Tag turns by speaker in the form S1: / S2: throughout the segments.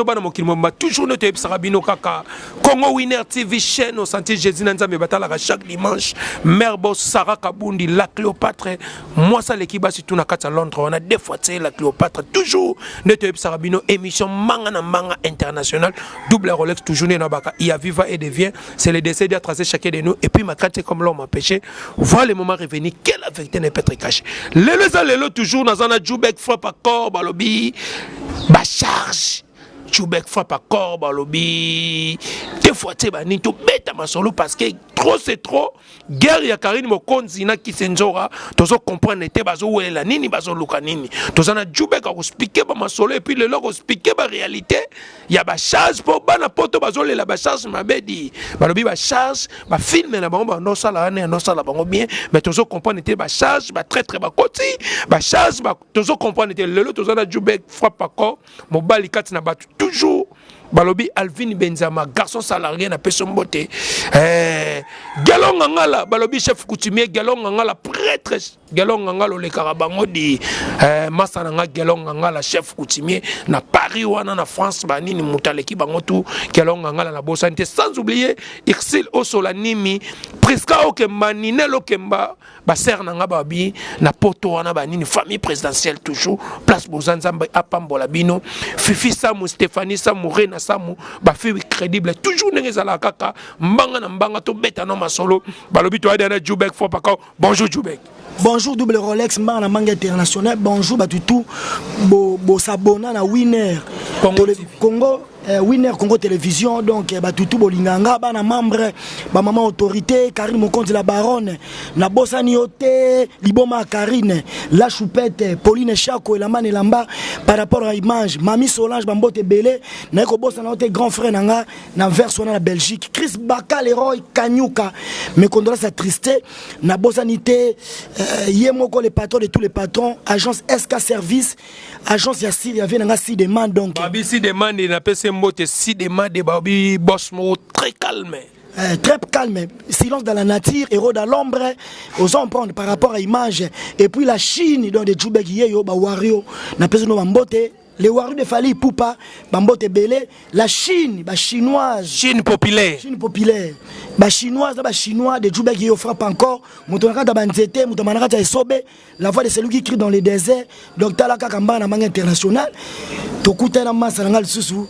S1: Poto, bana mokili mobimba, toujours nde toyebisaka bino kaka Congo Winner TV, chaîne osanti Jésus na Nzambe batalaka chaque dimanche. Mère boss Sarah Kabundi, la Cléopâtre, mwasi aleki basi tu na kati ya Londres wana, deux fois tse la Cléopâtre. Toujours nde toyebisaka bino, émission Manga na Manga International, double Rolex, toujours nde na baka il y a viva et devient, c'est le décès à tracer chacun de nous. Et puis ma crainte, comme l'homme a péché, voit le moment revenir que la vérité ne peut être cachée. Lelo eza lelo, toujours naza na Jubek Frappe Accord. Balobi bacharge, Jubek Frappe Accord, balobi te fois te banini, tobeta masolo parce que trop c'est trop. Guerre ya Karine Mokonzi na Kisenzora, tozo comprendre te bazowelela nini, bazoluka nini. Toza na Jubek, akoexpliquer bamasolo et puis lelo akoexpliquer baréalité ya bacharge, mpo bana Poto bazolela bacharge mabedi. Balobi bacharge, bafilm na bango bandosala wana, yandosala bango bien, mais tozo comprendre te bacharge, batraître bakoti bacharge, tozo comprendre te. Lelo toza na Jubek Frappe Accord, mobali kati na bato. Toujours balobi Alvin Benzama, garçon salarié, na peso mbote. Galon Ngangala, balobi chef coutumier Galon Ngangala, prêtre Galon Ngangala, olekaka bango di masa na nga Galon Ngangala, chef coutumier na Paris wana, na France, banini, moto aleki bango tu, Galon Ngangala na bosani te. Sans oublier Irsil Osola, Nimi Priska, Okemba, Ninel Okemba, basere na nga babi na Poto wana, banini, famille présidentielle, toujours place boza, Nzambe apambola bino. Fifi Samu, Stéphanie Samu, Rena Samu, bafille crédible, toujours ndenge ezalaka kaka mbanga na mbanga, tobeta no masolo. Balobi toyadi na Jubek Frappe Accord. Bonjour Jubek.
S2: Bonjour double Rolex, Mbanga na Manga International. Bonjour batutu bosabona na Winner
S1: Congo.
S2: Congo Winner Congo Télévision. Donc batutu bolinganga, bana membre, bamama autorité Karine Mokonzi, la baronne, nabosani yo te. Liboma ya Karine, la choupette, Pauline Chako, elamba na elamba par rapport à image, mami Solange, bambote ebele. Naye kobosana yo te, grand frère na nga na verse wana na Belgique, Chris Baka, Leroy Kanyuka, mes condoléances attristées. Nabosani te ye moko, le patron de tous les patrons, agence SK Service, agence ya Syrie, vie na nga si demande donc.
S1: Babi si demande, napesi mbote si demande, babi boss moko très calme.
S2: Très calme, silence dans la nature, héros dans l'ombre, osons prendre par rapport à image. Et puis la Chine, donc de Djoubek Yeyo, ba Wario, na peso no bambote, les Wario de Fally Ipupa, bambote belé, la Chine, ba chinoise.
S1: Chine populaire.
S2: Chine populaire, ba chinoise, ba chinois de Djoubek Yeyo frappe encore, moto na kata banzete, moto na kata esobe, la voix de celui qui crie dans les déserts. Donc tala kaka Mbana Manga International, tokutana masa na nga lisusu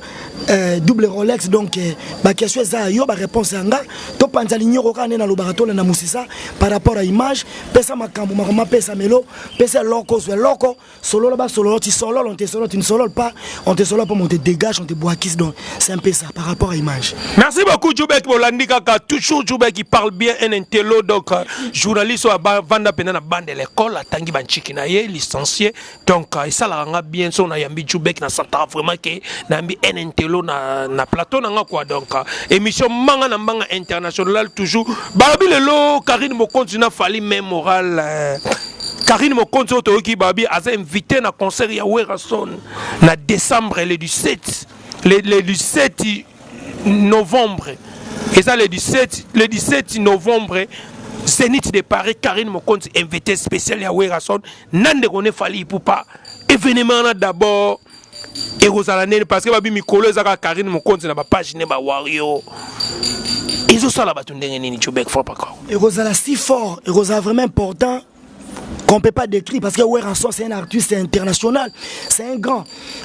S2: double Rolex. Donc baquestion eza yo, baréponse ya nga, topanza linyoko kaka nde nalobaka, tolanda mosisa par rapport à image. Pesa makambo, makambo apesa melo, pesa eloko, ozwa eloko, solola basololo, ti solole, on te solole, tu ne sololes pas, on te solole pas, mais on te dégage, on te boakise. Donc c'est un peu ça par rapport à image.
S1: Merci beaucoup Jubek. Bolandi kaka, toujours Jubek qui parle bien, un intello. Donc journaliste oyo avanda mpena na bande de l'école, atangi banchiki na ye, licencié. Donc esalaka nga bien so nayambi Jubek, na santaka vraiment ke nayambi un intello na plateau na nga quoi. Donc émission Manga na Mbanga International, toujours balobi lelo Karine Mokonzi na Fally, même moral. Karine Mokonzi oyo toyoki, babi aza invité na concert ya Werason na décembre, le 17, le 17 novembre, eza le 17, le 17 novembre, Zénith de Paris. Karine Mokonzi, invité spécial ya Werason na ndeko ne Fally Ipupa. Événement wana d'abord ekozala nini? Parce que babi mikolo eza kaka Karine Mokonzi na bapage ne bawario, ezosala bato ndenge nini, Jubek Frappe Accord?
S2: Ekozala si fort, ekozala vraiment important qu'on ne peut pas décrire, parce que Werrason, c'est un artiste international, c'est un grand.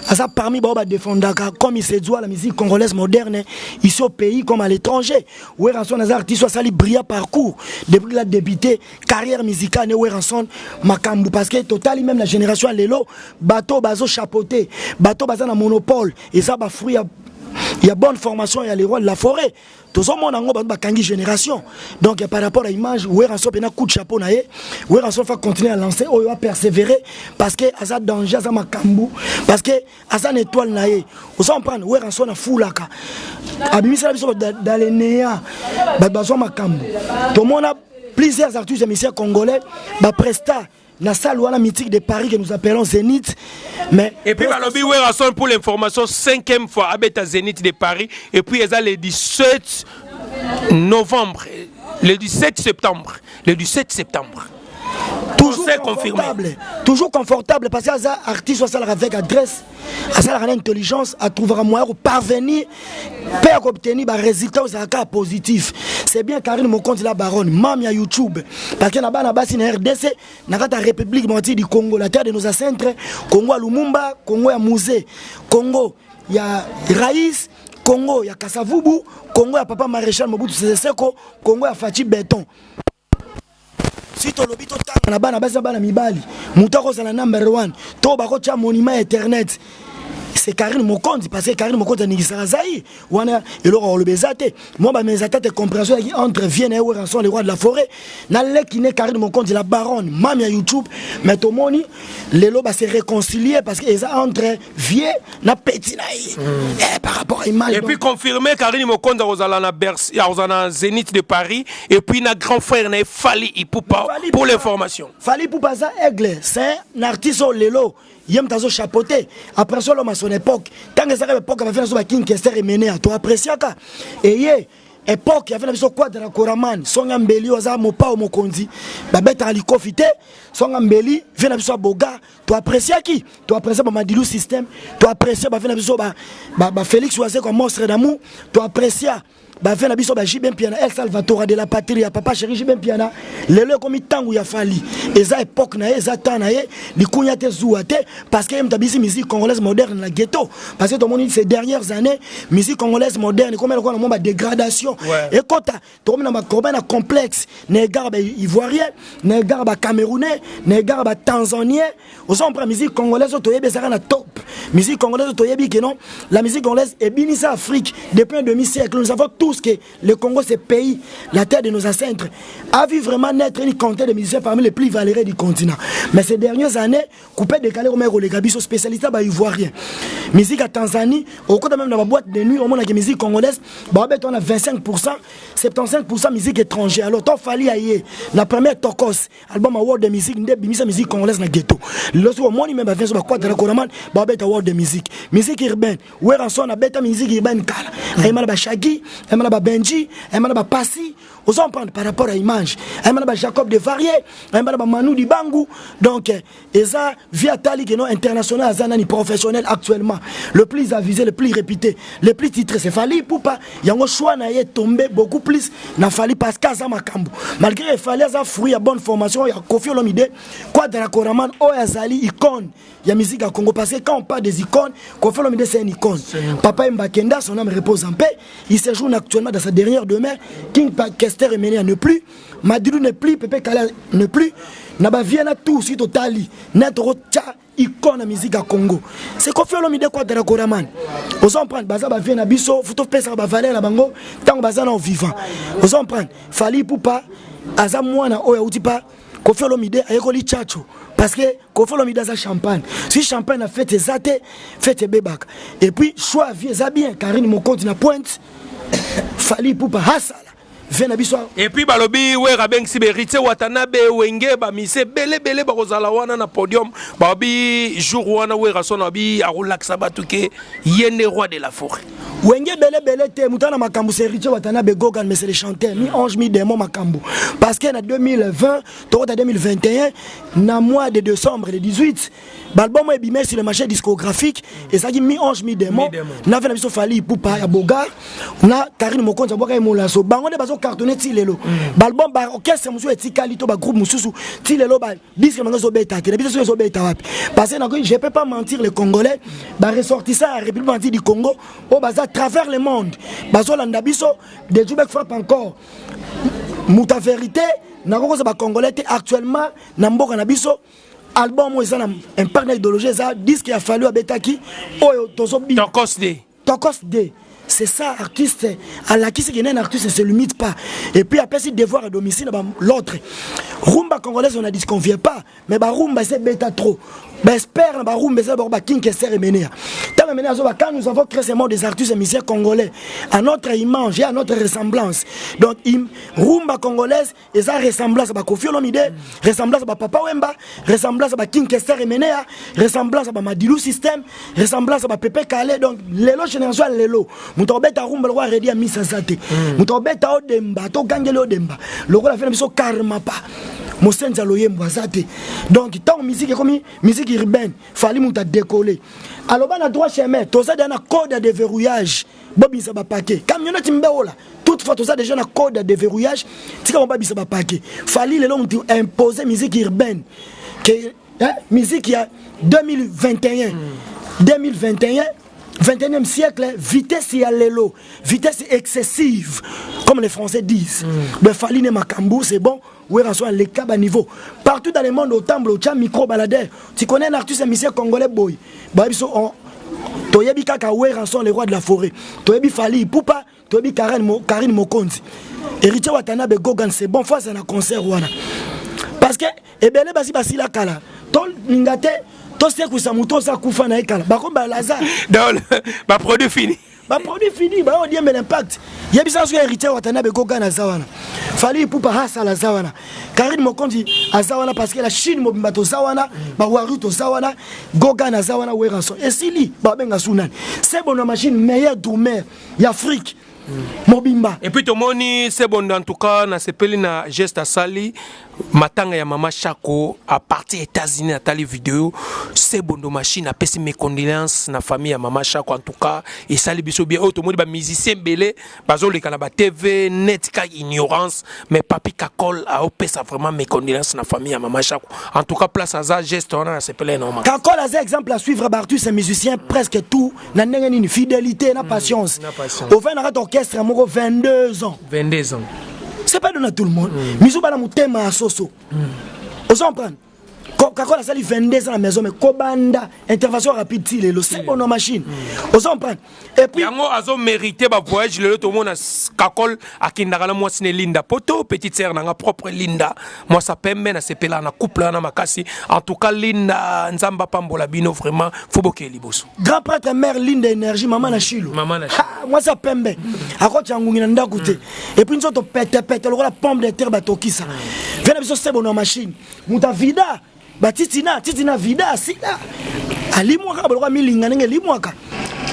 S2: Aza parmi bao badéfendaka comme il se doit la musique congolaise moderne, ici au pays comme à l'étranger. Werrason aza artiste asali brillant parcours depuis qu'il a débuté carrière musicale. Ne Werrason makambo, parce que totali même la génération ya lelo, bato bazo chapeauter, bato baza na monopole, eza ba fruit ya bonne formation ya les rois de la forêt. Tozomona yango, bato bakangi génération. Donc par rapport à image, Werrason mpena coup de chapeau na ye. Werrason va continuer à lancer oyo, a persévérer, parce que aza danger, aza makambo, parce que aza na étoile na ye. Oza comprendre, Werrason afulaka, abimisala biso dans le néant, bato bazwa makambo. Tomona plusieurs artistes et musiciens congolais bapresta na salle wana mythique de Paris que nous appelons Zénith, mais
S1: Et puis balobi Werrason, pour l'information, cinquième fois abeta Zénith de Paris. Et puis eza le 17 novembre, le 17 septembre, le 17 septembre.
S2: Toujours.
S1: C'est confirmé.
S2: Toujours confortable parce que aza artiste asalaka avec adresse, asalaka na intelligence, atrouvaka moyen koparvenir mpe ya koobtenir barésultat oyo ezalaka positif. C'est bien Karine Mokonzi la baronne, mame ya YouTube, parce que na bana basi na RDC, na kati ya République démocratique du Congo, la terre de nos ancêtres, Congo ya Lumumba, Congo ya Mzee, Congo ya Raïs, Congo ya Kasavubu, Congo ya papa Maréchal Mobutu Sese Seko, Congo ya Fatshi Béton, si tolobi totanga na bana basi na bana mibali, moto akozala number one to bakotya monument internet, c'est Karine Mokonzi, parce que Karine Mokonzi aningisaka zai wana. Eloko akoloba eza te. Mwa bameza te, compréhension ezalaki entre vieux na ye Werrason, le roi de la forêt, na leki ne Karine Mokonzi la baronne, mami ya YouTube. Mais tomoni lelo base réconcilier parce que eza entre vieux na petit na ye par rapport à image.
S1: Et puis confirmé, Karine Mokonzi akozala na Bercy, akozala na Zénith de Paris, et puis na grand frère na ye Fally Ipupa.
S2: Fally
S1: pour
S2: Ipupa.
S1: L'information.
S2: Fally Ipupa aza aigle, c'est un artiste oyo lelo ye moto azochapeauté après so l'homme à son époque. Ntango ezalaka époque bavieux na biso, baKing Kester Emeneya, to appréciaka eye époque ya vieux na biso Quadra Koraman, Songa Mbeli oyo aza mopao mokonzi, babetaka likofi te, Songa Mbeli, vieux na biso ya Boga, to appréciaki, to apprécie baMadilu Système, to apprécie bavieux na biso baFélix Wazekwa, monstre d'amour, to apprécia bavieux na biso baJB Mpiana, El Salvatore de la Patrie, papa chéri JB Mpiana. Lelo ekomi ntango ya Fally, eza époque na ye, eza temps na ye, likunya te, zuwa te, parce que ye moto abisi musique congolaise moderne na ghetto, parce que tomoni ces dernières années musique congolaise moderne ekomi lokola na mwa badégradation. Ekota tokomi na bakomi na complexe na égard baivoirien, na égard bacamerounais, na égard batanzanien. Oza comprendre, musique congolaise oyo toyebi ezalaka na top, musique congolaise oyo toyebi ke non, la musique congolaise ebinisa Afrique depuis un demi-siècle. Nous savons tous que le Congo, c'est pays, la terre de nos ancêtres, a vu vraiment naître une quantité de musiciens parmi les plus valeureux du continent. Mais ces dernières années, coupé décalé comme koleka biso, spécialité baivoirien, musique à Tanzanie, okota même dans la boîte de nuit, omonaki musique congolaise babeta wana 25, 75 musique étrangère. Alors to Fally aye la première Tokos, album award de musique nde bimisa musique congolaise na ghetto. Lelo soki omoni me bavieux so bakwatela Koraman, babeta world de musique, musique urbaine. Werrason abeta musique urbaine kala, ayema na baShagi, ayema na baBenji, ayema na baPasi. Ozo comprendre, par rapport à image, ayema na baJacob de Varié, ayema na baManu Dibangu. Donc eza vieux atali ke non, international aza nani, professionnel actuellement le plus avisé, le plus répété, le plus titré, c'est Fally Ipupa. Yango choix na ye tombé beaucoup plus na Fally parce que aza makambo. Malgré Fally aza fruit ya bonne formation ya Koffi Olomide, Quadra Koraman oyo azali icône ya musique ya Congo, parce que quand on parle des icônes, Koffi Olomide, c'est une icône. Papa Mbakenda, son âme repose en paix, il séjourne actuellement dans sa dernière demeure. King Kester Emeneya ne plus, Madilu n'est plus, Pepe Kala ne plus, na bavieux na tout si totali na tokotya icône ya musique ya Congo, c'est Koffi Olomide, Quadra Koraman. Ozo comprendre, baza bavieux na biso, faut topesaka bavaleur na bango ntango baza na vivant. Ozo comprendre, Fally Ipupa aza mwana oyo auti pa Koffi Olomide, ayekoli tchatcho, parce que Koffi Olomide aza champagne. Si champagne na fête eza te, fête ebebaka. Et puis choix vieux eza bien, Karine Mokonzi na pointe, Fally Ipupa hasala vieux na biso.
S1: Et puis balobi Wera abengisi baHéritier Watanabe, Wenge, bamise ebelebele bakozala wana na podium. Balobi jour wana Werrason abi akolakisa bato ke ye nde roi de la forêt.
S2: Wenge ebelebele te, moto na makambo c'est Héritier Watanabe Gogan, mais c'est le chanteur mi ange mi démon makambo, parce que na 2020 tokota 2021, na mois de décembre le 18, baalbum oyo ebimai sur le marché discographique ezalaki mi ange mi démon na vieux na biso Fally Ipupa ya Bogar na Karine Mokonzi abwaka ye molaso. Bango nde bazocartonne ti lelo. Baalbum baorchestre mosusu etikali to bagroupe mosusu ti lelo badisque bango ezobeta te. Na biso soki ezobeta wapi? Parce que nako, je peux pas mentir, les Congolais, baressortissant ya République démocratique du Congo oyo baza à travers le monde, bazolanda biso de Jubek frappe encore moto ya vérité. Nakokoza bacongolais te. Actuellement na mboka na biso, album oyo eza na impact na idéologie eza disque ya Fally abetaki oyo tozobina.
S1: Tokos D.
S2: Tokos D, c'est ça. Artiste alakisi ke nani, artiste ne se limite pas. Et puis apesi devoir à domicile na l'autre rumba congolaise, on ne disconvient pas, mais barumba ese beta trop, baespère na barumba eza bango baKing Kester Emeneya. Ntango Emeneya azoba, quand nous avons créé ce monde des artistes et musiciens congolais à notre image et à notre ressemblance, donc rumba congolaise eza ressemblance ya baKoffi Olomide, ressemblance ya bapapa Wemba, ressemblance ya baKing Kester Emeneya, ressemblance ya baMadilu Système, ressemblance ya baPepe Kale. Donc lelo, génération ya lelo, moto akobeta rumba lokola Redi ya misa aza te. Moto akobeta odemba, togangeli odemba lokola vieux na biso Karma pa. Mosenzi ya loyembo aza te. Donc ntango musique ekomi musique urbaine, Fally moto adécolle, aloba na droit chemin. Toza deja na code ya déverrouillage. Bobimisa bapaquet, camionnette mbeola. Toutefois, toza déjà na code ya déverrouillage. Tika mo babisa bapaquet. Fally lelo moto impose musique urbaine ke, hein, musique ya 2021, 2021, 21e siècle, vitesse ya lelo, vitesse excessive, comme les Français disent. De Fally ne makambu, c'est bon. Werrason aleka baniveau partout dans le monde. Otambola, otya micro baladeur, tu connais un artiste musicien congolais boy bayebi so toyebi kaka Werrason, le roi de la forêt. Toyebi Fally Ipupa, toyebi Karine Mokonzi, Héritier Watanabe, Gogan. C'est bon, faut aza na concert wana parce que ebele basi basila kala. Tolinga te tosekwisa moto oza kufa na ye kala, bakomi Lazare.
S1: Donc baproduit fini.
S2: Baproduit fini, baodiembela impact. Yebisa soki Héritier Watanabe, Gogan aza wana, Fally Ipupa hasala aza wana, Karine Mokonzi aza wana, parce que la Chine mobimba toza wana, bawaru toza wana, Gogan aza wana, Werrason esili, babenga su nani? Sebono machine, meilleur drummer ya Afrique mobimba.
S1: Et puis tomoni Sebondo, en tout cas nasepeli na geste asali matanga ya mama Chako à partir États-Unis. Atali video, Sebondo machine apesi mes condoléances na famille ya mama Chako. En tout cas esali biso bien. Oyo tomoni bamusicien ebele bazoleka na batv net ka ignorance, mais Papi Kakol aopesa vraiment mes condoléances na famille ya mama Chako. En tout cas, place aza, geste wana nasepeli na.
S2: Kakol aza exemple à suivre. Baartiste musicien presque tout na ndenge nini? Fidélité na patience.
S1: Na patience.
S2: Ofai na kati orchestre moko 22 ans.
S1: 22 ans.
S2: C'est pas donné à tout le monde. Miso bana motema ya soso, ozo comprendre? Kakol asali 22 ans na maison, mais kobanda intervention rapide ti lelo, c'est bon na machine, ozo comprendre? Et puis
S1: yango azomérite bavoyage. Lelo tomona Kakol akendaka na mwasi ne Linda Poto, petite sœur nanga propre Linda, mwasi apembe. Nasepelaka na couple wana makasi. En tout cas Linda, Nzambe apambola bino vraiment, fo bokeye liboso.
S2: Grand prêtre, mère Linda énergie, mama na Shilo.
S1: Mama na Shilo.
S2: Ha, mwasi apembe akotya ngungi na ndako te. Et puis nzoto petepete lokola pomme de terre batokisa. Vie na biso Sebono machine, moto avida batitina titina vida asila alimwaka balokola milinga ndenge elimwaka.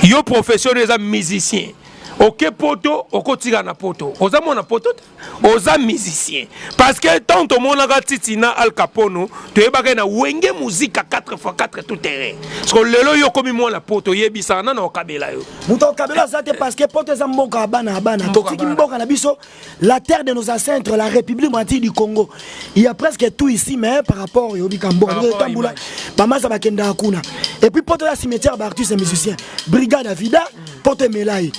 S1: Yo profession eza musicien, oke poto, okotika na poto, oza mwana poto te, oza musicien. Parce que tant tomonaka Titina Al Capono, toyebaka ye na Wenge Muzika 4x4 tout terrain. Parce que lelo yo okomi mwana poto, oyebisaka nana okabela yo.
S2: Moto akabela aza te, parce que poto eza mboka ya bana ya bana.
S1: Mboka ya
S2: Totiki
S1: bana.
S2: mboka na biso, la terre de nos ancêtres, la République démocratique du Congo. Il y a presque tout ici, mais par rapport oyobika mboka
S1: Par rapport à
S2: tambola
S1: image.
S2: Bamasa bakendaka kuna. Et puis poto ya cimetière baartiste musicien. Brigade Avida, poto emela ye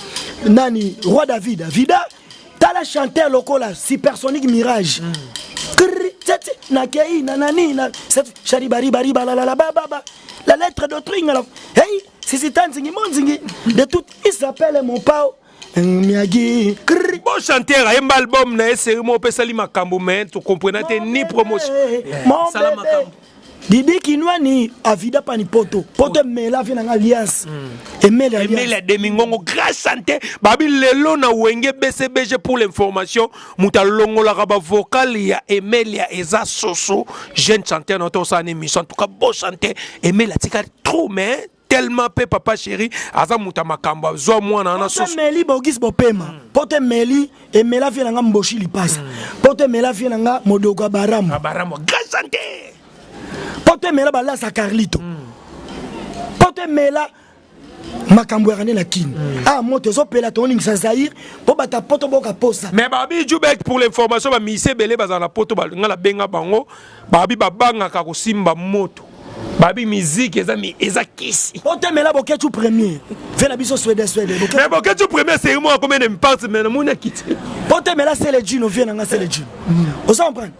S2: nani? Roi David Avida. Tala chanteur lokola Supersonic Mirage. Krr, tete, nakei na nani na shari bari bari balalala bababa la lettre d'autrui la hey sisita nzingi monzingi de tout, il s'appelle mon pao Miagi. Krr.
S1: Bon chanteur, ayemba album na ye série moko opesali makambo, mais tocomprena te ni promotion.
S2: Mon
S1: Sala
S2: bébé
S1: makambo.
S2: Didi Kinwani avida pani poto poto emela vi nanga alliance emele.
S1: Emele ya Demingongo, grand chanteur. Babi lelo na Wenge BCBG, pour l'information, moto alongolaka bavocal ya Emelia eza Soso, jeune chanteur na tosala na émission. En tout cas bon chanteur, Emele atika trop, mais tellement mpe papa chéri aza moto ya makambo, azwa mwana wana.
S2: Poto
S1: Soso.
S2: Emeli Bogis Bopema, poto emeli emela vie nanga Mboshi Lipasa, poto emela vie nanga Modogo ya Baramu.
S1: Abaramo, grand chanteur.
S2: Poto emela Balasa Carlito, poto emela makambo yaka nde na Kini. Ah, moto ezopela, tooningisa Zaire mpo bato ya poto boka posa.
S1: Mais babi Jubek, pour l'information, bamise ebele bazala na poto, nga nabenga bango, babi babangaka kosimba moto, babi miziki eza, eza kisi.
S2: Poto emela Boketu premier ve na biso Swede Swede.
S1: Mais Boketu premier série moko akomi na impact, mais namoni akiti.
S2: Poto emela Sele Jino, vie nanga Sele Jino, oza comprendre?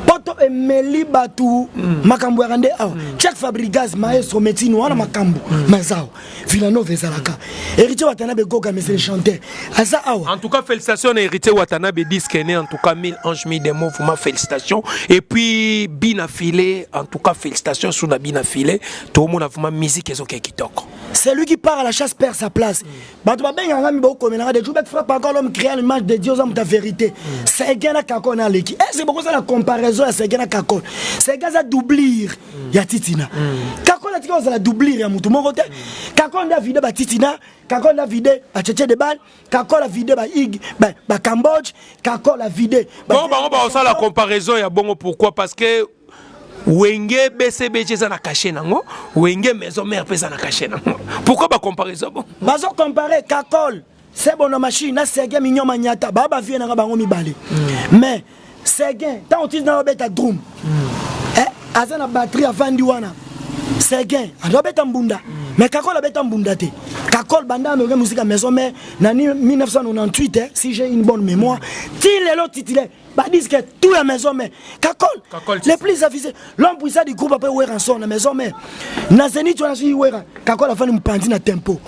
S2: Poto emeli bato makambo yaka nde awa. Check Fabrigaz, maestro Metino wana, makambo maza awa. Villanova ezalaka Héritier Watanabe, Goga, mais c'est le chanteur aza awa.
S1: En tout cas, félicitations à Héritier Watanabe, disque né, en tout cas, 1000 anges, 1000 démons, vraiment félicitations. Et puis, Bina Filé, en tout cas, félicitations sur la Bina Filé. Tout le monde a vraiment musique et ok kitoko.
S2: Celui qui part à la chasse perd sa place. Bato babengaka mi bokomelanga de Jubek frappe encore, l'homme créant l'image de Dieu, oza moto ya vérité. Seguin na Kakol na aleki ese bokosala comparaison ya Seguin na Kakol. Seguin aza doublure ya Titina Kakol. Kakol atika kozala doublure ya motu moko te. Kakol nde avide batitina, Kakol nde avide bacheche de bal, Kakol avide ba ig ba Cambodge, Kakol avide.
S1: Bon, bango baosala comparaison ya bongo, pourquoi? Parce que Wenge BCBG eza na cachet nango, Wenge Maison Mère mpe eza na cachet nango. Pourquoi ba comparaison bon?
S2: Bazo comparer Kakol Sebo na machine na Seguin Mignon Manyata, ba ba vie nanga bango mibale. Mais Seguin ntango tisi na babeta drum, eh, aza na batterie, avandi wana. Seguin azobeta mbunda, mais Kakol abeta mbunda te. Kakol banda ameoke musique ya Maison Mère na 1998, eh, si j'ai une bonne mémoire, ti lelo titulaire badisque tout ya Maison Mère, Kakol.
S1: Kakol.
S2: Le plus avisé, l'homme puissant du groupe après Werrason na Maison Mère, na Zénith wana, soki Wera, Kakol afandi mopanzi na tempo.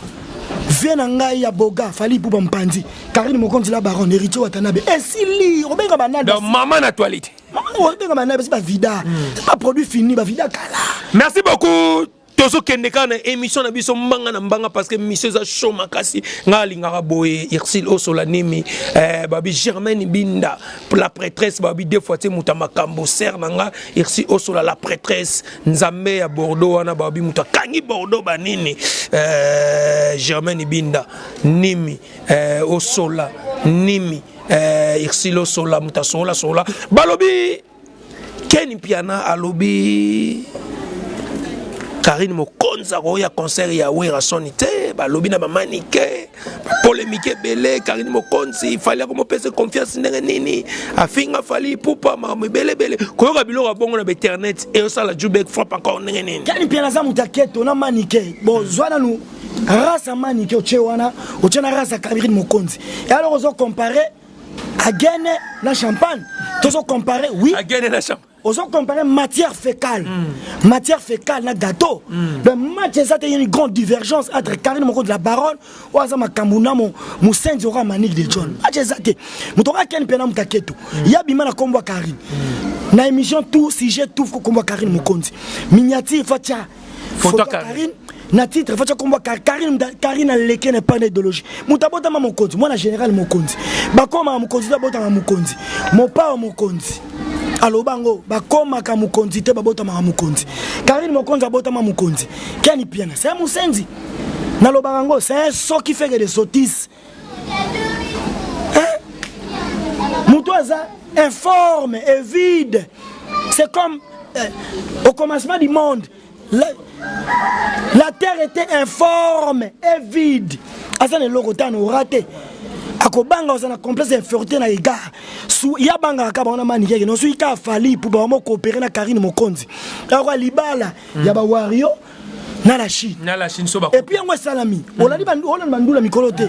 S2: Vie na ngai ya boga Fally Ipupa mopanzi, Karine Mokonzi la baronne, Héritier Watanabe, esili obenga banani?
S1: Donc mama na actualité.
S2: Obenga banani? Basi bavida, c'est pas produit fini, bavida kala.
S1: Merci beaucoup. Tozokende kaka na émission na biso mbanga na mbanga, parce que mission eza chaud makasi. Ngai alingaka boye Ursile Osola nimi, eh, babi Germaine Binda la prêtresse, babi deux fois te moto ya makambo ser na nga Ursile Osola la prêtresse, nzambe ya Bordeaux wana, babi moto akangi Bordeaux banini, eh, Germaine Binda nimi, eh, Osola nimi, eh, Ursile Osola moto asola sola. Balobi Ken Mpiana alobi Karine Mokonzi akoya concert ya Werrason te. Balobi na bamanike, bapolémique ebele. Karine Mokonzi, Fally akomopesa confiance ndenge nini? Afinga Fally Ipupa, makambo ebelebele. Koyoka biloko ya bongo na bainternet eyosala Jubek frappe encore ndenge nini?
S2: Kani Mpiana aza moto aketo na manike. Bozwa nanu race ya manike, otie wana, otie na race ya Karine Mokonzi, e alors ozo comparer agene na champagne, tozo comparer, oui.
S1: Agene na champagne.
S2: Ozo comparer matière fécale, matière fécale na gâteau. Donc match eza te. Une grande divergence entre Karine Moko de la baronne oyo aza makambo na mosenzi oka Manique de John. Match eza te. Moto oka Ken mpe na moto aketo ya bima na kombo ya Karine na émission, tout sujet, tout kombo ya Karine Mokonzi, miniature fatia
S1: photo
S2: ya Karine, na titre fatia kombo ya Karine. Karine aleki na epai na idéologie. Moto abotama mokonzi, mwana général mokonzi, bakomaka mokonzi te, abotama mokonzi. Mopao mokonzi aloba yango, bakomaka mokonzi te, babotamaka mokonzi. Karine Mokonzi abotama mokonzi. Ken Mpiana, c'est un mosenzi, nalobaka yango, c'est un sot qui fait que des sottises. Moto aza informe et vide, c'est comme au commencement du monde, la terre était informe et vide. Aza na eloko te, ana te, akobanga, oza na complexe d'infériorité na égard su ya bangaka kaka bango na manikeke no. Soki kaka Fally po bango coopérer na Karine Mokonzi, akoka libala ya bawario na la Chine.
S1: Na la Chine so ba.
S2: Et puis yango esalami, olandi olandi bandula mikolo te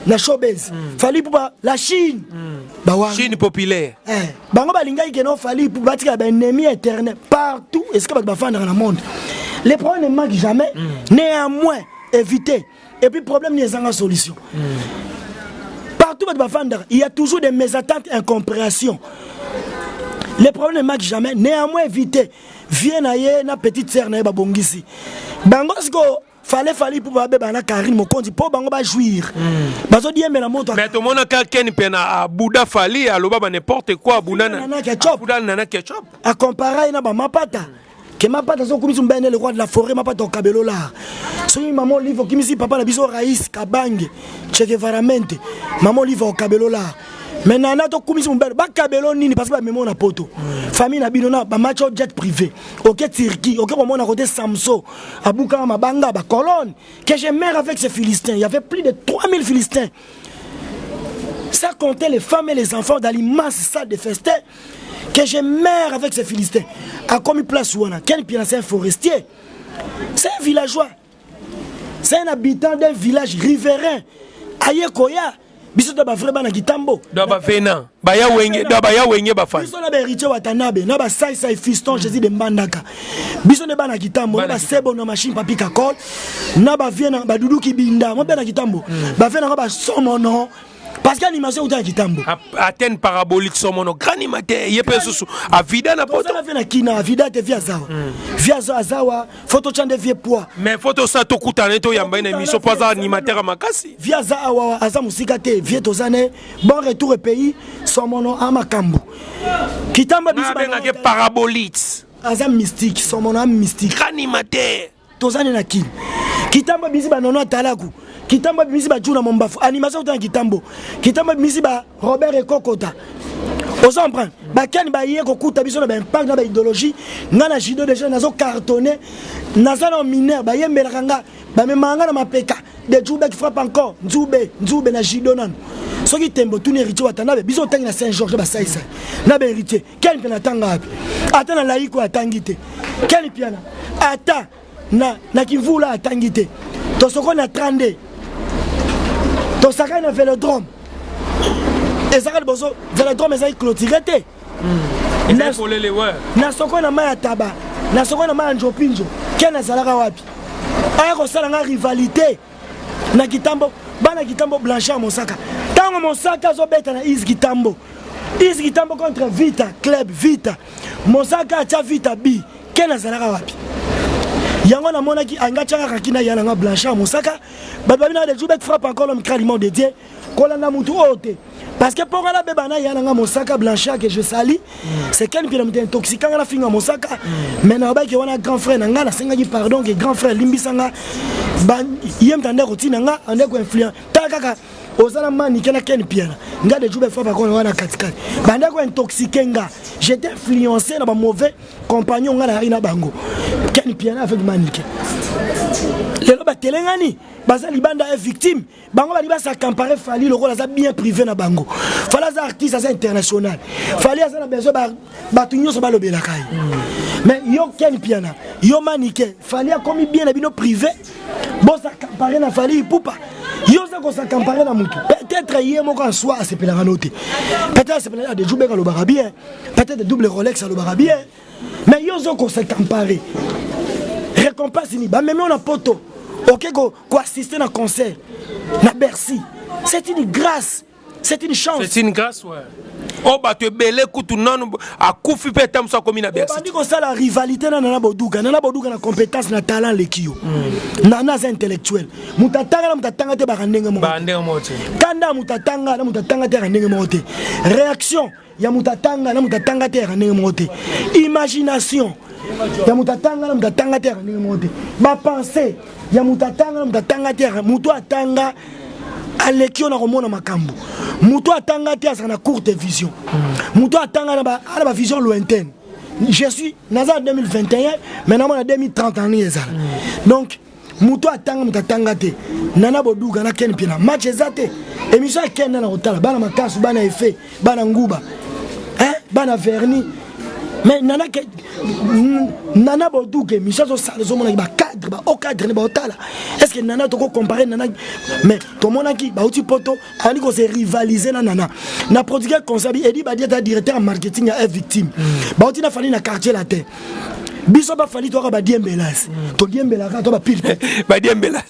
S2: na showbase, Fally po la Chine, bawario.
S1: Chine populaire.
S2: Eh, bango balingaki keno Fally po batikala baennemi éternel partout esika bato bafandaka na monde. Les problèmes ne manquent jamais, néanmoins éviter. Et puis problème ni ezanga solution. Partout bato bafandaka, il y a toujours des mésententes, incompréhension. Les problèmes ne manquent jamais, néanmoins éviter. Vie na ye na petite sœur na ye babongisi bango sikoyo. Fallait Fally mpo babeba na Karine Mokonzi mpo bango bajouir, bazodiembela moto.
S1: Mais tomonaka Ken mpe na abuda Fally, aloba ba n'importe quoi, abuda na
S2: Nana Ketchup.
S1: Abuda Nana Ketchup.
S2: Akompara ye na bamapata ke mapata azokumisi mbene, le roi de la forêt, mapata okabelo lar. Soki mama Olive okimisi papa na biso Rais Kabange Chekevaramente, mama Olive okabelo lar. Mais nana tokumisi mobele, bakabelo nini? Parce que bamemo na poto, famille na bino na bamatch o jet privé, oke Turquie, oke komona kote Samso abukaka mabanga bacolonne. Que je meurs avec ces Philistins. Il y avait plus de 3000 Philistins, ça comptait les femmes et les enfants, dans l'immense salle de festin. Que je meurs avec ces Philistins. Akomi place wana, Ken Mpiana, c'est un forestier, c'est un villageois, c'est un habitant d'un village riverain. Aye koya biso to bavrai bana kitambo.
S1: Do bavena baya Wenge, do baya Wenge bafana.
S2: Biso na bahéritier Watanabe na basaisai fiston Jésus de Mbandaka, biso nde bana kitambo na basebo na machine papi Kakol na bavie na badudu kibinda mo bana kitambo, bavie nanga basomono, parce que animation euta ya kitambo.
S1: Antenne parabolique, somono grand animateur, ye mpe susu avida na poto.
S2: Tozala vie na kina avida te, vie azawa, vie azawa, faut totya nde vie poids.
S1: Mais faut tosala, tokutana ye, toyamba ye na émission mpo aza animateur ya makasi.
S2: Vie aza awa, aza mosika te. Vie toza ne bon retour e pays somono a makambo kitambo biso.
S1: Abengaki parabolite.
S2: Aza mystique, somono a mystique.
S1: Animateur.
S2: Toza ne na kini. Kitambo bisi ba nono atalaku. Kitambo bisi ba Juna Mombafu. Animation ta kitambo. Kitambo bisi ba Robert Ekokota. Ozo comprendre? Ba ken ba ye kokuta biso na ba impact na ba idéologie. Nga na judo déjà nazo cartonner. Naza na mineur ba yembelaka nga ba memaka nga na mapeka. De Djoube qui frappe encore. Nzube, Nzube na judo nanu. Soki tembo tuni héritier Watanabe biso otangi na Saint-Georges ba sai sai. Na ba héritier. Ken mpe natanga wapi? Ata na laiko atangi te. Ken Piana ata na na kimvula atangi te. Tosoko na 32. Tosakani na velodrome. Ezalaka liboso velodrome ezali clôturé te. Na soko na mai ya taba, na soko na mai ya njopinjo. Ken azalaka wapi? Aya kosala nga rivalité na kitambo bana kitambo Blanchard Mosaka ntango Mosaka azobeta na Is Kitambo Is Kitambo contre Vita Club Vita Mosaka atya Vita B Ken azalaka wapi yango namonaki anga atyaka kaki na ya nanga Blanchard Mosaka bato babi na de Jubek frappe encore l'homme crânement de Dieu kolanda mutu oyo te parce que mpo nga nabeba na ya nanga Mosaka Blanchard que je sali c'est Ken Mpiana moto intoxiquant nga nafinga Mosaka mais nalobaki wana grand frère na nga nasengaki pardon ke grand frère limbisa nga ye moto ande kotina nga ande koinfluence tala kaka oza na manike na Ken Mpiana nga de Jube frappe akona wana katikati bande kointoxique nga j'étais influencé na ba mauvais compagnon nga nayaki na bango Ken Mpiana avec manike lelo batelengani baza libanda ya victime bango balingi basakampare Fally lokola aza bien privé na bango. Fally aza artiste, aza international. Fally aza na besoin bato nyonso balobelaka ye. Mais yo Ken Piana, yo Manike, Fally akomi bien na bino privé, bosakampare na Fally Ipupa. Yo oza kosakampare na motu, peut-être ye moko en soi asepelaka no te, peut-être asepelaka de Jubek alobaka bien, peut-être double Rolex alobaka bien, mais yo ozo kosakampare. Récompense ni bamemi na poto, oke koassister na concert na Bercy, c'est une grâce, c'est une chance.
S1: C'est une grâce, ouais. Oyo bato ebele kutu nanu akufi mpe ata mosu akomi na Bercy.
S2: Obandi kosala rivalité na Nana Boduka. Nana Boduka na compétence na talent leki yo. Nana aza intellectuel. Moto atanga na moto atanga te baka ndenge moko.
S1: Ndenge moko te.
S2: Kanda ya moto atanga na moto atanga te yaka ndenge moko te. Réaction ya moto atanga na moto atanga te yaka ndenge moko te. Imagination ya moto atanga na moto atanga te yaka ndenge moko te. Bapensée ya moto atanga na moto atanga te yaka. Moto atanga aleki yo na komona makambo. Moto atanga te azala na courte vision. Moto atanga na ba vision lointaine. Je suis naza na 2021, mais namona 2030 ani ezala. Donc moto atanga moto atanga te, Nana Boduka na Ken Piana match eza te. Émission ya Ken na kotala bana makasu, bana effet, bana nguba, hein, bana verni. Mais Nana ke Nana Boduka émission azosala, ozomonaki bacadre ba haut cadre ne baotala. Est ce que Nana toko comparer Nana? Mais tomonaki bauti poto ayandi kose rivaliser na Nana na producteur conseil Edi Badiata, directeur ya marketing ya F Victime. Bauti na Fally na Quartier Latin. Biso bafali toka badiembelas, todiembelaka to bapile.
S1: Badiembelas.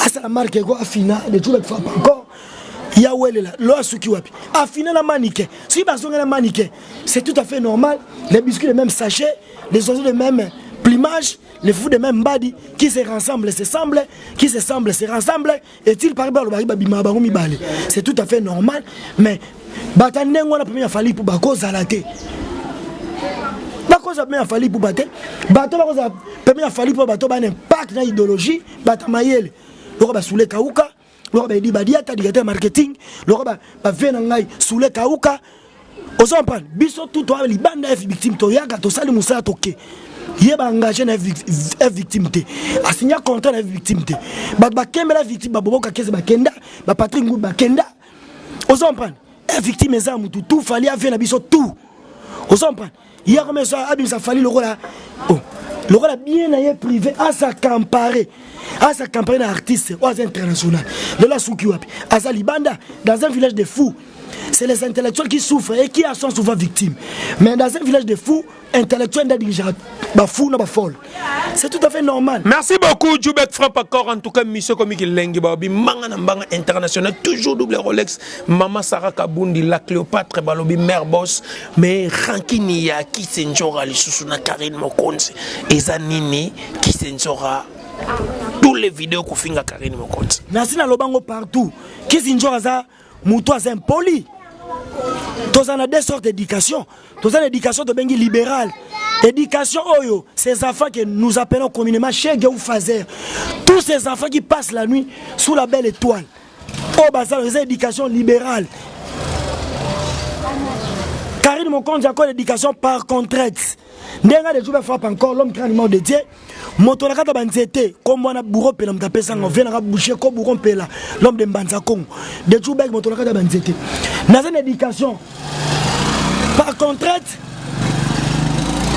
S2: Asala marke eko afina de tout frappe encore ya welela lo asuki wapi afina na manike. Soki bazonga na manike, c'est tout à fait normal. Les biscuits de même sachet, les oiseaux de même plumage, les fous de même mbadi, qui se rassemblent se semblent, qui se semblent se rassemblent. Est-il par balobaki babima bango mibale, c'est tout à fait normal. Mais bata ndenge wana pembeni ya Fally mpo bakozala te, bakozala pembeni ya Fally Ipupa te. Bato bakozala pembeni ya Fally mpo bato bana impact na idéologie, bato mayele loko basule kauka, loko baedi badiata directeur marketing, loko bave na ngai sule kauka. Ozo comprendre? Biso tout toya libanda ya victime, toyaka tosali mosala, toke ye baengage na F Victime te, asinya contrat na F Victime te. Bato bakembela victime, baboboka kese bakenda, bapatrik ngubi bakenda. Ozo comprendre? F Victime eza ya mutu tout. Fally avie na biso tout. Ozo comprendre? Ye akomi so abimisa Fally lokola, oh, lokola bien na ye privé, asacampare asacampare na artiste oyo aza international. Lelo asuki wapi? Aza libanda dans un village de fous. C'est les intellectuels qui souffrent et qui en sont souvent victimes. Mais dans un village de fous, intellectuels nde bafou na bafolle, c'est tout à fait normal.
S1: Merci beaucoup, Djoubek frappe encore. En tout cas, monsieur Komiki Lengi, Babi, Manga na Mbanga International, toujours double Rolex, Mama Sarah Kabundi, la Cléopâtre, Balobi, Mère Boss, mais rankini ya Kisendjora, lisusu na Karine Mokonzi, eza nini, Kisendjora, tous les vidéos kofinga Karine Mokonzi.
S2: Nasi na lobango partout. Kisindjora aza moto aza impoli. Toza na deux sortes d'éducation. Toza na éducation tobengi libérale. Éducation oyo, ces enfants que nous appelons communément chegue ou fazer. Tous ces enfants qui passent la nuit sous la belle étoile. Oyo baza eza éducation libérale. Karine Mokonzi encore éducation par contrainte. Ndenge de Juba frappe encore l'homme grand mort de Dieu. Moto na kata banzete kombo na bourreau pela moto apesa ngo vient na boucher ko bourreau pela l'homme de Mbanza Congo. De Juba moto na kata banzete. Naza na éducation par contrainte.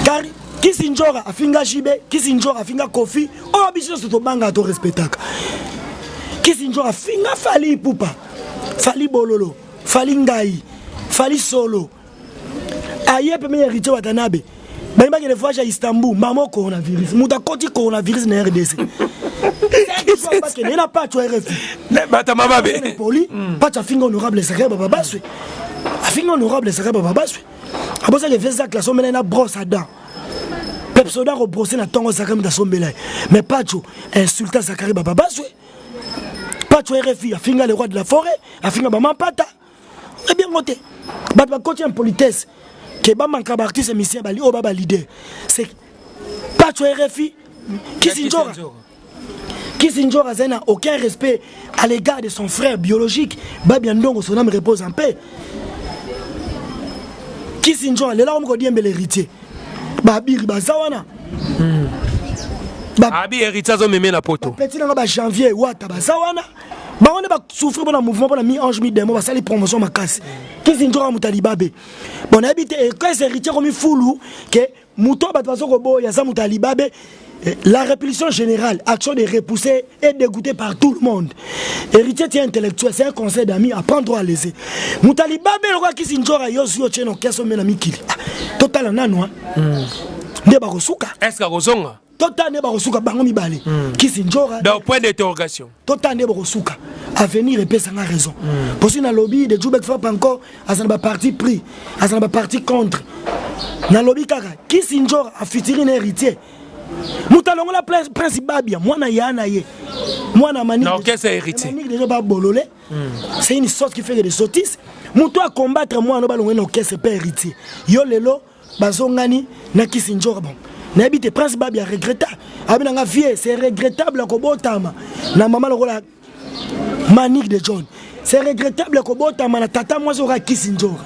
S2: Car Kisi Njora afinga JB, Kisi Njora afinga Kofi, oyo biso nyonso tobangaka to respectaka. Kisi Njora afinga Fally Ipupa, Fally Bololo, Fally Ngai, Fally Solo. Aye pembeni ya Héritier Watanabe. Bayi bakende voyage ya Istanbul, mama coronavirus. Moto akoti coronavirus na RDC. Bakende na pacho RFI.
S1: Bata mababe.
S2: Poli, pacho afinga honorable Zakaria Baba Baswe. Afinga honorable Zakaria Baba Baswe. Abosaki vesa classe omela na brosse à dents. Pepsoda ko brosser na tongo Zakaria mutu asombela ye. Mais Pacho insulta Zakaria Baba Baswe. Pacho RFI afinga le roi de la forêt, afinga ba mampata. Eh bien ngote. Bato bakoti impolitesse ke ba manka ba artiste musicien bali oyo ba ba leader. C'est Pacho RFI Kisinjora. Kisinjora azali na aucun respect à l'égard de son frère biologique Babia Ndongo, son âme repose en paix. Kisinjora lela omi kodiembela héritier. Babiri baza wana.
S1: Abi héritier azomeme na poto.
S2: Petit nanga ba janvier wata baza wana. Bango nde ba souffrir pona mouvement pona mi ange mi démon basali promotion makasi. Kisinjora moto alibabe. Bon nayebi te et héritier komi fulu ke moto bato bazo koboya aza moto alibabe. La répulsion générale, action de repousser et dégoûter par tout le monde. Héritier tient intellectuel, c'est un conseil d'amis, apprendre à laisser. Moutali babé le roi qui s'injora yosu yo tcheno keso mena mikili. Total nanu hein. Nde bakosuka.
S1: Est-ce que kozonga?
S2: Total nde bakosuka bango mibale. Kisinjora.
S1: Donc point d'interrogation.
S2: Total nde bakosuka. Avenir epesa nga raison. Pour si na lobby de Djoubek frappe encore, azana ba parti pris, azana ba parti contre. Na lobby kaka Kisinjora a fitiri na héritier. Mutalongola Prince Babia, mwana ya na ye. Mwana Manique.
S1: Na orchestre héritier.
S2: Manique déjà ba bololé. C'est une sorte qui fait des sottises. Muto a combattre mwana ba longo na orchestre père héritier. Yo lelo bazongani na Kisinjora bon. Nayebi te Prince Babia regretta. Abi nanga vieux, c'est regrettable ko botama na mama lokola Manique de John. C'est regrettable ko botama na tata mwasi oka Kisinjora.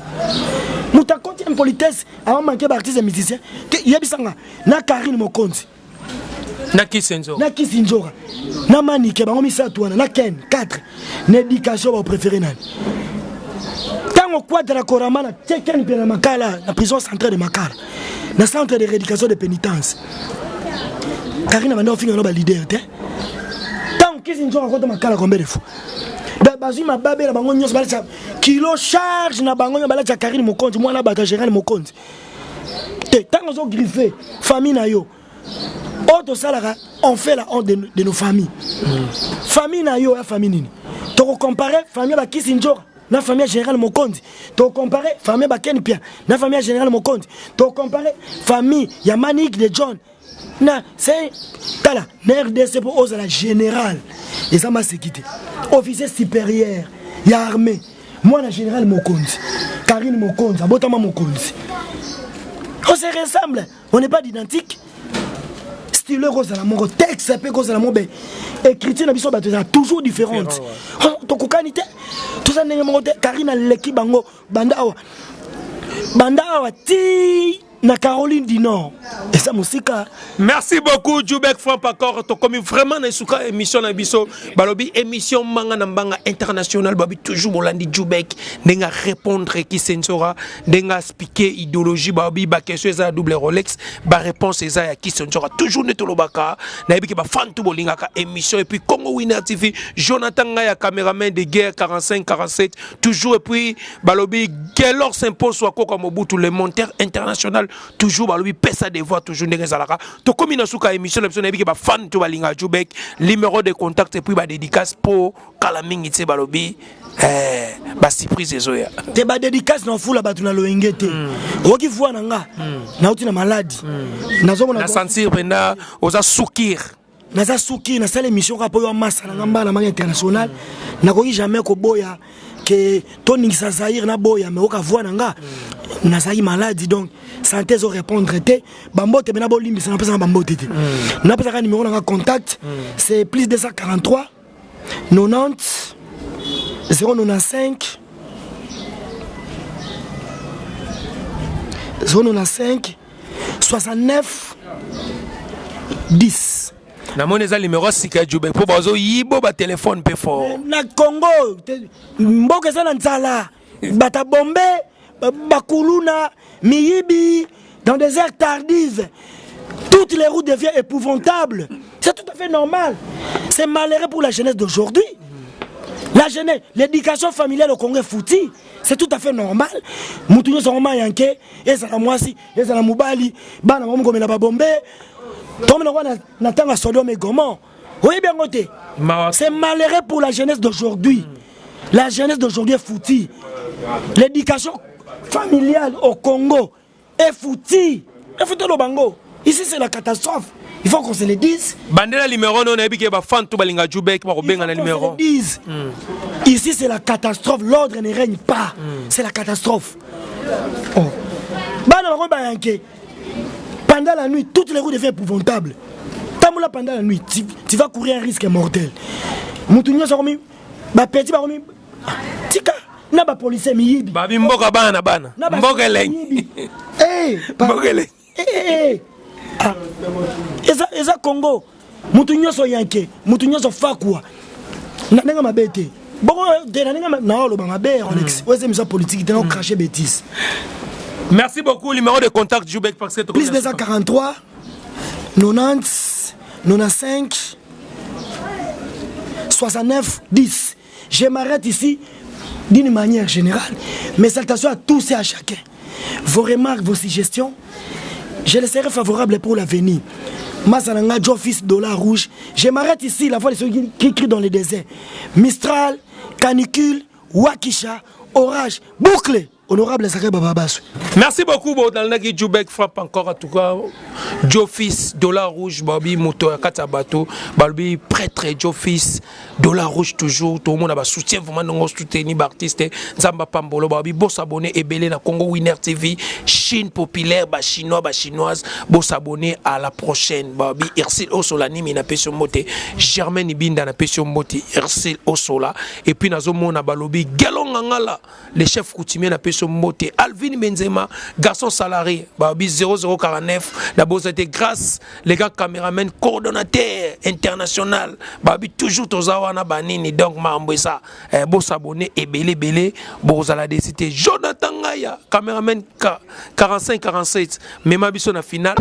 S2: Muta konti impolitesse a manqué ba artiste musicien. Yebisanga na Karine Mokonzi.
S1: Na Kisinjora.
S2: Na Kisinjora. Na Manique bango misato wana na Ken 4. Na éducation ba préféré nani. Tango quadra korama na Ken pe na Makala na prison centrale de Makala. Na centre de rééducation de pénitence. Karine banda ofinga no ba leader te. Tango Kisinjora kota Makala combien de fois? Bazwi mababe na bango nyonso balatisa kilo charge na bango nyonso balatisa Karine Mokonzi mwana bato ya Général Mokonzi. Te tango ozo griffer famille na yo. Oyo tosalaka on fait la honte de nos familles. Famille na yo ya famille nini? Toko comparer famille ba Kisinjora na famille Général Mokonzi. Toko comparer famille ba Ken Pia na famille Général Mokonzi. Toko comparer famille ya Manique de John. Na c'est tala na RDC pour ozala général. Eza ma sécurité. Officier supérieur ya armée. Moi na Général Mokonzi. Karine Mokonzi, abotama Mokonzi. On se ressemble, on n'est pas identique. Style kozala moko, texte pe kozala moko, ben écriture na biso bato eza toujours différente. Tokokani te. Toza ndenge moko te. Karine aleki bango banda awa. Banda awa ti na Caroline du Nord. Et ça musika.
S1: Merci beaucoup Djoubek Franck Pacor. Tokomi vraiment na suka émission na biso. Balobi émission manga na mbanga international babi toujours bolandi Djoubek ndenga répondre qui sensora ndenga expliquer idéologie babi ba question eza double Rolex ba réponse eza ya qui sensora toujours ne tolobaka na yebi ke ba fan tout bolingaka émission et puis Congo Winner TV Jonathan Ngaya caméraman de guerre 45 47 toujours et puis balobi Gelor s'impose soit Koko Mobutu le monteur international toujours balobi pesa des voix toujours ndenge zalaka to komi na suka émission na biso na yebi ke ba fan tout balinga Djoubek numéro de contact et puis ba dédicace po kala mingi tse balobi ba surprise ezoya
S2: te ba dédicace na fula batu na loyenge te. Oki voix na nga na uti na maladie nazomona
S1: na sentir pena oza soukir
S2: naza suki na sala émission ka po yo massa na ngamba na manga international nakoki jamais koboya. Ke toningisa Zaïre na boya mais oka voix na nga mm. Nazalaki maladi, donc santé ezo répondre te. Bambote mena bolimbisa, napesaka bambote te. Napesaka numéro nanga contact. C'est plus 243 90 095 095 69 10.
S1: Namoni eza numéro ya sika ya Jubek, mpo bazoyibo batelefone mpe fort.
S2: Na Congo, mboka eza na nzala, bata bombe, bakuluna, miyibi. Dans des heures tardives, toutes les routes deviennent épouvantables. C'est tout à fait normal. C'est malheureux pour la jeunesse d'aujourd'hui. La jeunesse, l'éducation familiale au Congo est foutue. C'est tout à fait normal. Mutu nyonso akoma yanke, ezala mwasi, ezala mobali, bana bakomi komela babombe. Tomona kwa na ntango ya Sodome et Gomorrhe. Oyebi yango te. C'est malheureux pour la jeunesse d'aujourd'hui. La jeunesse d'aujourd'hui est foutue. L'éducation familiale au Congo est foutue. Est foutue le bango. Ici, c'est la catastrophe. Il faut qu'on se le dise.
S1: Bandela numéro no, nayebi ke bafan to balinga Jubek bakobenga na
S2: Il faut qu'on
S1: numéro.
S2: se le dise. Ici, c'est la catastrophe. L'ordre ne règne pas. C'est la catastrophe. Oh. Bana bako bayanke. Pendant la nuit, toutes les routes deviennent épouvantables. Tambola pendant la nuit, tu vas courir un risque mortel. Mutu nyonso akomi ba petit, bakomi tika na ba policier miyibi.
S1: Babi mboka bana na bana.
S2: Na ba
S1: mboka elengi.
S2: Miyibi. Eh,
S1: mboka elengi.
S2: Eh, eh, eh. Ah. Eza Congo. Mutu nyonso yanke, mutu nyonso fakwa. Na ndenge mabe te. Bongo te, na ndenge na oloba mabe, Rolex. Oyo eza émission politique te, na cracher bêtise.
S1: Merci beaucoup. Numéro de contact Jubek, parce que
S2: Plus 243 90 95 69 10. Je m'arrête ici d'une manière générale. Mes salutations à tous et à chacun. Vos remarques, vos suggestions, je les serai favorable pour l'avenir. Mazalanga, Joe Fils, Dollar Rouge. Je m'arrête ici, la voix de ceux qui crient dans le désert. Mistral, canicule, Wakisha, orage, boucle. Honorable Zachary Bababasu.
S1: Merci beaucoup, Bodalnaki Jubek frappe encore, en tout cas. Joe Fils, Dollar Rouge, Babi, Moto, Katabato, Balbi, prêtre Joe Fils, Dollar Rouge toujours, tout le monde a soutien, vraiment, nous soutenir artiste, Nzamba Pambolo, Babi, bo s'abonner, Ebele, na Congo Winner TV, Chine populaire, ba chinois, ba chinoise, bo s'abonner, à la prochaine, Babi, Irsil Osola, Nimi, na Pesio Mbote, Germaine Ibinda, na Pesio Mbote, Irsil Osola, et puis Nazomona Balobi, Galongangala, le chef coutumier na peso mbote, Alvin Benzema, garçon salarié, babi 0049 na bozate, grâce les gars, caméraman coordonnateur international, babi toujours toza wana banini. Donc mambo eza eh, bo s'abonner ebele ebele, bozala décidé. Jonathan Ngaya, caméraman 45 47, mema biso na finale.